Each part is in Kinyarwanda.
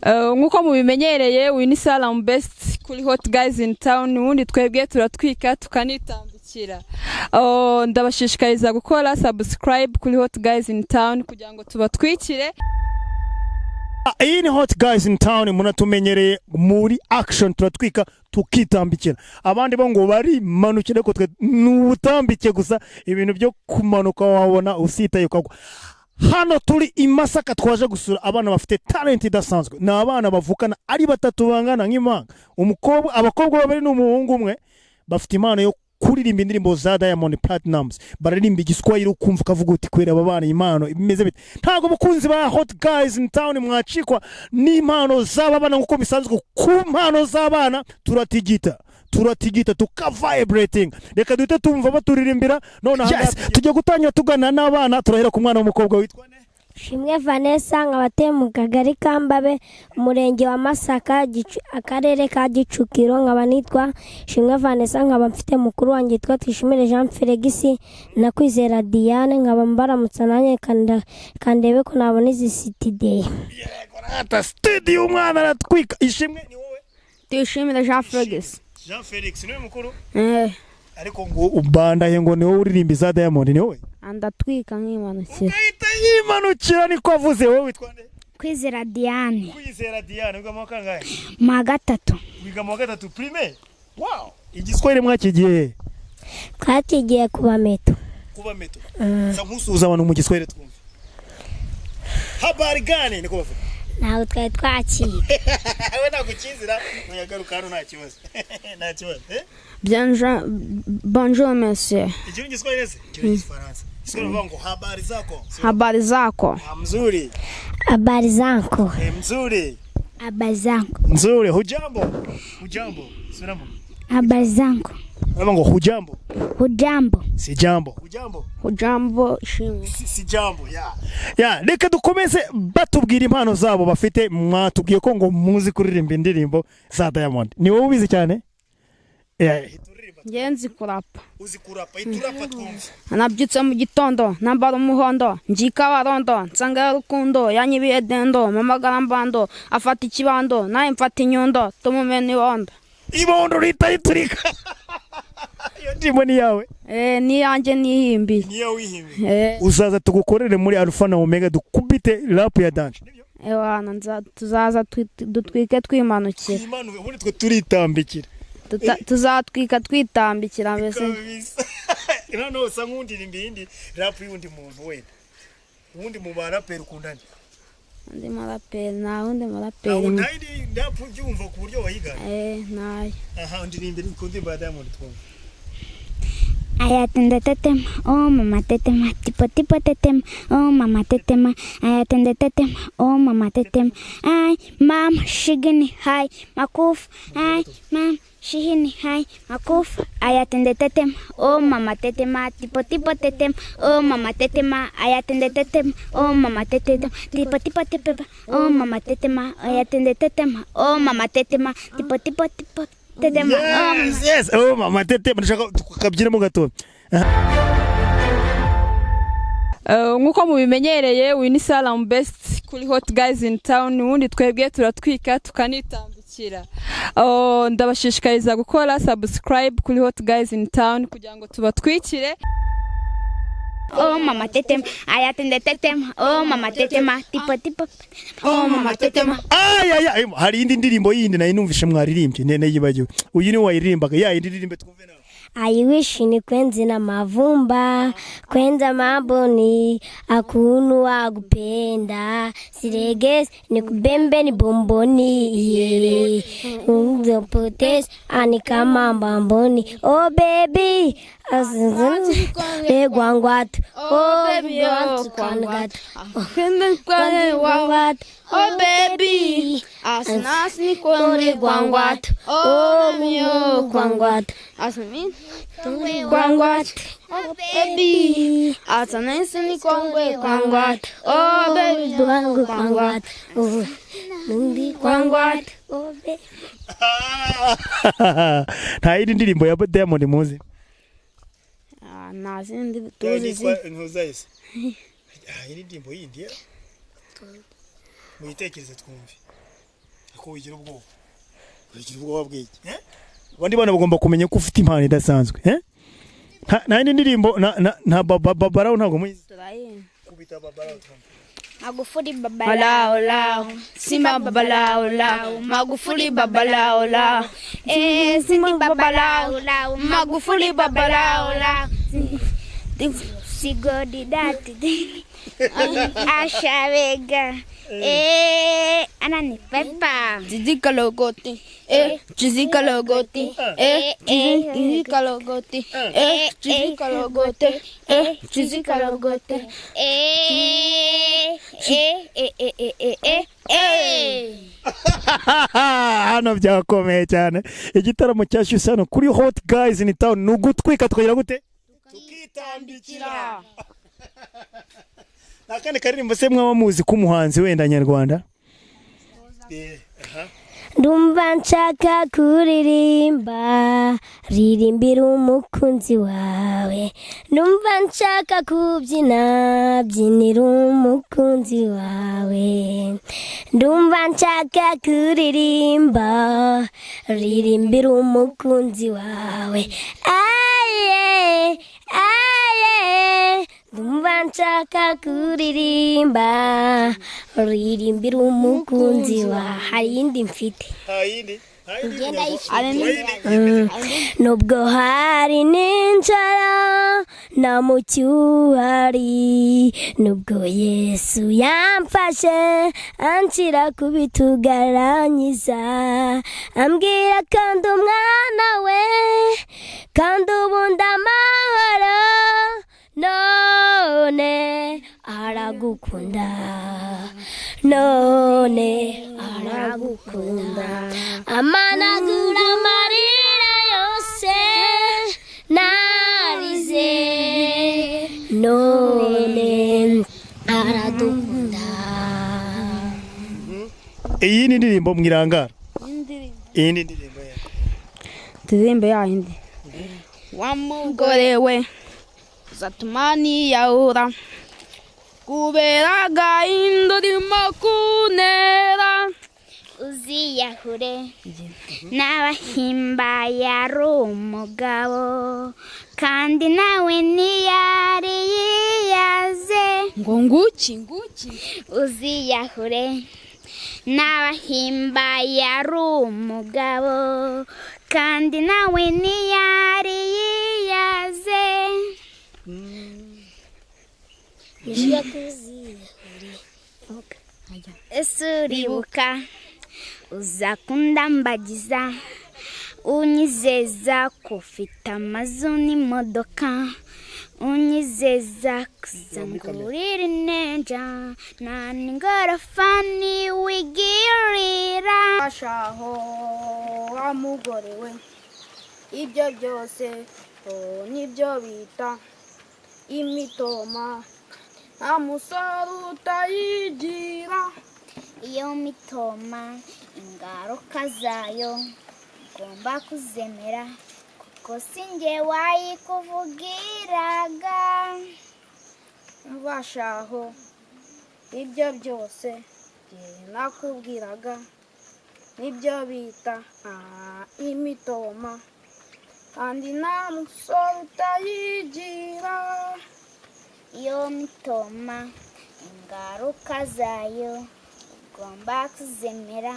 Nk'uko mubimenyereye, uyu ni Salam Best kuri Hot Guys in Town. Ubundi twebwe turatwika tukanitambikira. Ndabashishikariza gukora subscribe kuri Hot Guys in Town kugira ngo tubatwikire. Iyi ni Hot Guys in Town, munatumenyereye muri action, turatwika tukitambikira. Abandi bo ngo barimanukira, ariko twe ni ubutambike gusa, ibintu byo kumanuka wabona usitaye ukagwa. Hano turi i Masaka, twaje gusura abana bafite talent idasanzwe. Ni abana bavukana ari batatu bangana nk'impanga, umukobwa, abakobwa babiri n'umuhungu umwe. Bafite impano yo kuririmba indirimbo za Diamond Platnumz, bararirimba Igiswahili ukumva ukavuga uti: "Kwera aba bana impano imeze bite?" Ntabwo bakunzi ba Hot Guys in Town mwacikwa n'impano z'aba bana. Nk'uko bisanzwe ku mpano z'abana, turatigita, turatigita, tuka vibrating. Reka duhite tumva baturirimbira none. Yes, tujya gutangira tugana n'abana. Turahera ku mwana w'umukobwa witwa nde? Shimwe Vanessa, nkaba atuye mu kagari ka Mbabe, umurenge wa Masaka, akarere ka Kicukiro. Nkaba nitwa Shimwe Vanessa, nkaba mfite mukuru wanjye witwa Twishimire Jean Felix na Kwizera Diane. Nkaba mbaramutsa nanjye, kandebe ko nabona izi studio. Rata studio, umwana aratwika. Ishimwe ni wowe? Tuyishimire Jean Felix. Jean Felix niwe mukuru? Eh. Ariko ngo ubandaye ngo ni wowe uririmba iza Diamond, ni wowe? Ndatwika nkimanukira. Ugahita yimanukira, niko avuze. Wowe witwa nde? Kwizera Diane. Kwizera Diane, wiga mu wa kangahe? Mu wa gatatu. Wiga mu wa gatatu primaire. Wow, Igiswahili mwakigiye he? Twakigiye kuba meto. Kuba meto. Sa nkusuhuza abantu mu Giswahili twumve. "Habari gani?" niko bavuga. Ntabwo twari twakiga. We ntabwo ukizira, muyagaruka hano, nta kibazo, nta kibazo, eh? Bien, Jean, bonjour monsieur. Icyo ni Igiswahili se? Icyo ni Igifaransa. Igiswahili bavuga ngo "Habari zako?" Habari zako. Ah, mzuri. Habari zako. Eh, mzuri. Habari zangu. Nzuri. Hujambo? Hujambo, subiramo. Habari zangu. Baravuga ngo "Hujambo?" Hujambo. Si jambo, hujambo. Hujambo, Ishimwe. Si jambo ya. Reka dukomeze batubwira impano zabo bafite. Mwatubwiye ko ngo muzi kuririmba indirimbo za Diamond, ni wowe ubizi cyane? Hita uririmba. Njye nzi kurapa. Uzi kurapa, hita urapa twumve. Nabyutse mu gitondo nambara umuhondo, ngiye Kabarondo, nsanga Rukundo yanyibiye dendo, mpamagara Mbando afata ikibando, nawe mfata inyundo tumumena ibondo. Ibondo rihita riturika. Iyo ndirimbo ni iyawe? Eh, niyanjye nihimbiye. Niyo wihimbiye? Eh. Uzaza tugukorere muri Alpha na Omega, dukubite rap ya danger. Ewana, tuzaza dutwike twimanukira. Twimanuke, ubundi twe turitambikira. Tuzatwika twitambikira mbese. Kabisa. Noneho usa nk'undirimba iyindi rap y'undi muntu wenda, ubundi mu baraperi ukundane. Undi muraperi? Nta wundi muraperi. Ntawe, nta yindi rap ubyumva ku buryo wayigana? Eh, ntayo. Aha, ndirimbe ku ndirimbo ya Diamond twumve. Ayatende tetema, oh mama tetema, tipo tipo tetema, oh mama tetema, ayatende tetema, oh mama tetema. Ay mama shigini hai makufu, ay mama shihini hai makufu. Ayatende tetema, oh mama tetema, tipo tipo tetema, oh mama tetema, ayatende tetema, oh mama tetema, tipo tipo tetema, oh mama tetema, ayatende tetema, oh mama tetema, tipo tipo tipo tetema, oh mama. Yes, oh mama tetema. Ndashaka tukabyinamo gato. Nk'uko mubimenyereye, uyu ni Salam Best kuri Hot Guys in Town. Ubundi twebwe turatwika tukanitambikira. Ndabashishikariza gukora subscribe kuri Hot Guys in Town kugira ngo tubatwikire. Oh mama tetema, ayatende tetema, oh mama tetema, tipo tipo, oh mama tetema. Ay ay, hari indi ndirimbo yindi nayo numvishe mwaririmbye, nene yibagiwe. Uyu ni wayiririmbaga ya yindi, ririmbe twumve nawe. I wish ni kwenzi na mavumba kwenza maboni akunu akupenda sireges ni kubembe ni bomboni yeah. Unzopotes ani kama mbamboni, oh baby legwangwat, oh baby, oh kwangwat, gwangwat, Oh baby, asinasi kore gwangwat, oh mio gwangwat, asmin gwangwat, oh baby, asanasi ni kongwe kwangwat, oh baby, gwangu gwangwat, oh nundi kwangwat. Oh baby. Nta yindi ndirimbo ya Diamond muzi? Ah, nta zindi tuzi zi. Ntuzayise iyi ndirimbo yindi muyitekereze twumve. Ko wigira ubwoba, wigira ubwoba bw'iki, eh? Abandi bana bagomba kumenya ko ufite impano idasanzwe, eh? Nta yindi ndirimbo na babarawo ntabwo muyizi? Kubita babarawo. Magufuli baba. Lao lao, Simba baba lao lao, Magufuli baba lao lao, Eh, Simba baba lao lao, Magufuli baba lao lao. Sigodi dati Ashabega. Eh, ananipepa. Zizika logoti, eh, chizika logoti, eh, chizika logoti, eh, chizika logote, eh, chizika logote. Eh, eh, eh, eh, eh, eh, eh, eh. Hano byakomeye cyane. Igitaramo cyashyushye hano kuri Hot Guys in Town ni ugutwika, tukagira gute? Tukitambikira. Nta kandi karirimbo se mwaba muzi k'umuhanzi wenda nyarwanda? Ndumva nshaka kuririmba, ririmbira umukunzi wawe. Ndumva nshaka kubyina, byinira umukunzi wawe. Ndumva nshaka kuririmba, ririmbira umukunzi wawe. Aye aye, ndumva nshaka kuririmba, ririmbira umukunzi wawe. Hari iyindi mfite. Nubwo hari n'inzara nta mucyuhari, nubwo Yesu yamfashe anshyira ku bitugu arankiza, ambwira kandi umwana we, kandi ubundi amahoro, none aragukunda, none aragukunda, amanagura amarira yose narize, none aradukunda. Iyi ni indirimbo mwirangara, iyi ni indirimbo ya Turirimbe ya yindi. Wa mugore we, uzatuma niyahura kubera agahinda urimo kuntera. Uziyahure n'abahimba yari umugabo, kandi nawe ntiyari yiyaze. Ngo nguki nguki. Uziyahure n'abahimba yari umugabo, kandi nawe ntiyari yiyaze. Ese uribuka uza kundambagiza, unyizeza ko ufite amazu n'imodoka, unyizeza kuzangurira inenja nta n'ingorofani wigirira. Ashaho wa mugore we, ibyo byose, oh, nibyo bita imitoma, nta musore utayigira. Iyo mitoma ingaruka zayo ugomba kuzemera, kuko si njye wayikuvugiraga. Mbashaho ibyo byose njye nakubwiraga nibyo bita imitoma, kandi nta musore utayigira. Iyo mitoma ingaruka zayo ugomba kuzemera,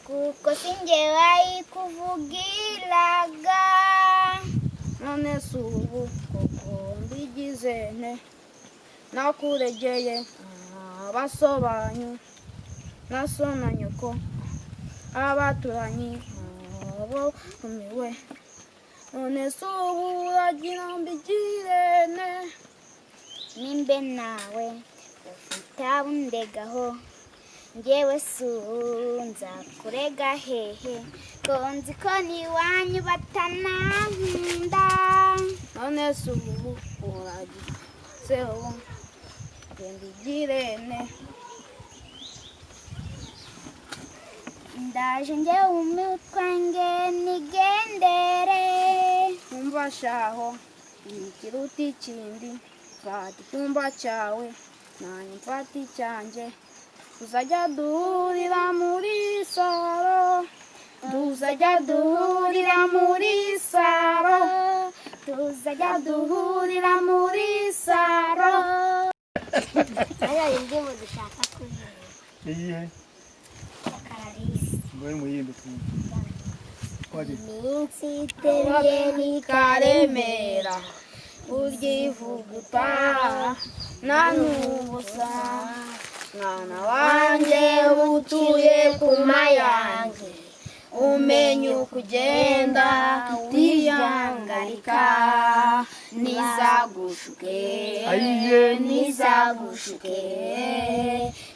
kuko si njye wayikuvugiraga. None si ubu koko mbigize nte? Nakuregeye abasobanyu na so na nyoko, abaturanyi bo umiwe. None si ubu uragira mbigire nte? Nimbe nawe ufite abundegaho, njyewe si ubu nzakurega hehe, ko nzi ko n'iwanyu batanankunda? None si ubu uragira se ubu mbigire nte? Ndaje njyewe umutwange nigendere. Umva shaho, ikiruta ikindi, fata icyumba cyawe nanjye mfata icyanjye. Tuzajya duhurira muri salo, tuzajya duhurira muri salo, tuzajya duhurira muri salo. Hariya indirimbo dushaka kuririmba. Iyihe? Kararisi. Ngo muyimbe twumve. Twagiye. Iminsi iteruye ni karemera, burya ivuguta nta n'ubusa. Mwana wanjye, utuye ku mayange, umenye uko ugenda utiyangarika, nizagushuke. Ayiye. Nizagushuke.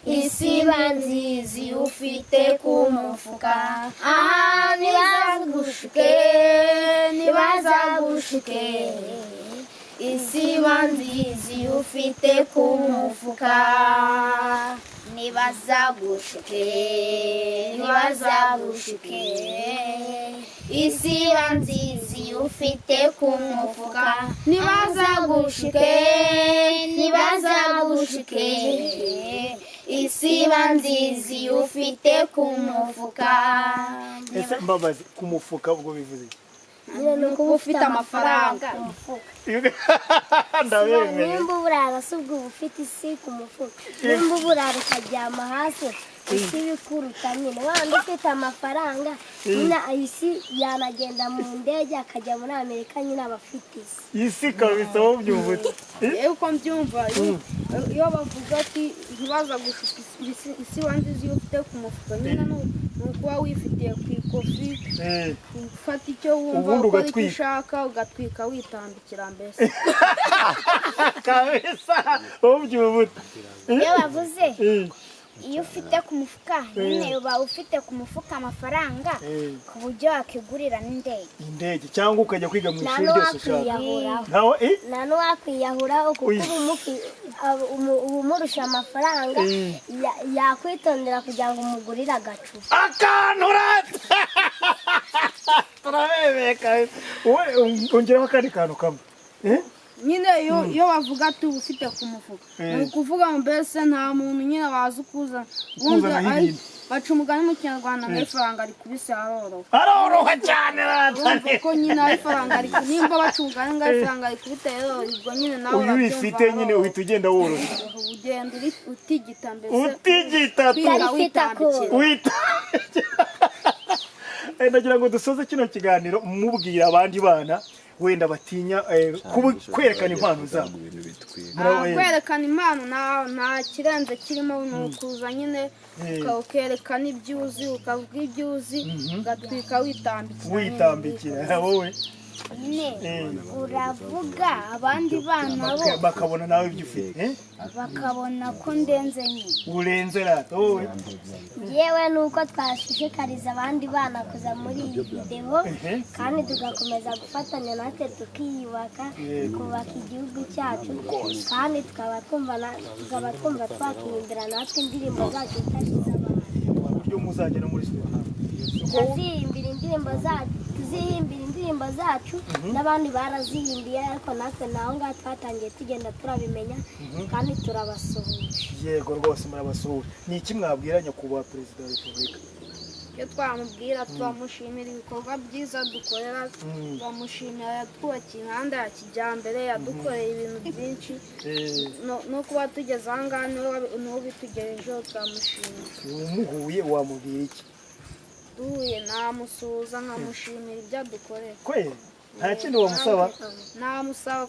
Isi iba nziza iyo ufite ku mufuka. Aha, ntibazagushuke, ntibazagushuke. Isi iba nziza iyo ufite ku mufuka. Ntibazagushuke, ntibazagushuke. Isi iba nziza iyo ufite ku mufuka. Ntibazagushuke, ntibazagushuke. Isi iba nziza iyo ufite ku mufuka. Ese mbabazi, ku mufuka ubwo bivuze iki? Nyine ni Kuba ufite amafaranga. Ku mufuka. Ndabemeye. Nimba uburara si ubwo uba ufite isi ku mufuka. Nimba uburara ukaryama hasi, isi bikuruta nyine. Wanda ufite amafaranga nyine, isi yanagenda mu ndege akajya muri Amerika, nyine aba afite isi. Isi kabisa, wowe ubyumva ute? Yewe, uko mbyumva, iyo bavuga ati ntibaza gushuka, isi iba nziza iyo ufite ku mufuka, nyine ni ukuba wifitiye ku ikofi, ufata icyo wumva, Ubundi ukora icyo ugatwika. ushaka, ugatwika witambikira mbese. Kabisa, wowe ubyumva ute? Iyo bavuze iyo ufite ku mufuka, nyine uba ufite ku mufuka amafaranga ku buryo wakigurira n'indege. Indege cyangwa ukajya kwiga mu Nta ishuri ryose ushaka. n'uwakwiyahuraho. Ntawe Nta n'uwakwiyahuraho kuko Uy. uba umurusha amafaranga, yakwitondera kugira ngo umugurire agacupa. Akantu rata turabemeye kabisa. Wowe ongeraho akandi kantu kamwe. Nyine iyo bavuga ati uba ufite ku mufuka, ni ukuvuga ngo mbese nta muntu nyine waza ukuza ubundi. Ukuzanaho ibintu. Baca umugani mu Kinyarwanda ngo ifaranga rikubise aroroha. Aroroha cyane rata. Urumva ko nyine aho ifaranga nimba baca umugani ngo ifaranga rikubita rero, ubwo nyine nawe Uyu urabyumva, uyifite nyine aroroha. uhita ugenda woroshye. Ugenda utigita mbese. Utigita tu. Twiga Utari ufite witambikira. Wita. Ndagira ngo dusoze kino kiganiro mubwira abandi bana wenda batinya kwerekana impano zabo. Kwerekana impano nta kirenze kirimo, ni ukuza nyine ukerekana ibyo uzi, ukavuga ibyo uzi, ugatwika witambikira nyine. Witambikira wowe. Nyine uravuga, abandi bana bo Bakabona nawe ibyo ufite, eh? Bakabona ko ndenze nyine. Urenze rata wowe. Yewe, ni uko twashishikariza abandi bana kuza muri iyi videwo kandi tugakomeza gufatanya natwe tukiyubaka, tukubaka igihugu cyacu, kandi tukaba twumva twakihimbira natwe indirimbo zacu tutashyize abantu. Uburyo muzagera muri studio. Tuzihimbira indirimbo zacu, n'abandi barazihimbiye, ariko natwe naho ngaho twatangiye tugenda turabimenya kandi turabasuhuje. Yego rwose, murabasuhuje. Ni iki mwabwira Nyakubahwa Perezida wa Repubulika? Icyo twamubwira, turamushimira ibikorwa byiza dukorera, turamushimira yatwubakiye imihanda ya kijyambere, yadukoreye ibintu byinshi. No kuba tugeze aha ngaha niwe ubitugejejeho, turamushimira. Umuhuye wamubwira iki? Duhuye namusuhuza nkamushimira ibyo adukorera. Kweli nta kindi wamusaba? Namusaba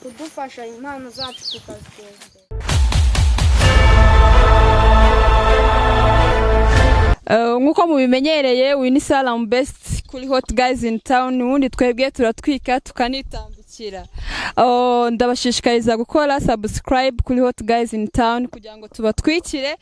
kudufasha impano zacu tukaziteza imbere. Nk'uko mubimenyereye, uyu ni Salam Best kuri Hot Guys in Town. Ubundi twebwe turatwika tukanitambikira. Ndabashishikariza gukora subscribe kuri Hot Guys in Town kugira ngo tubatwikire.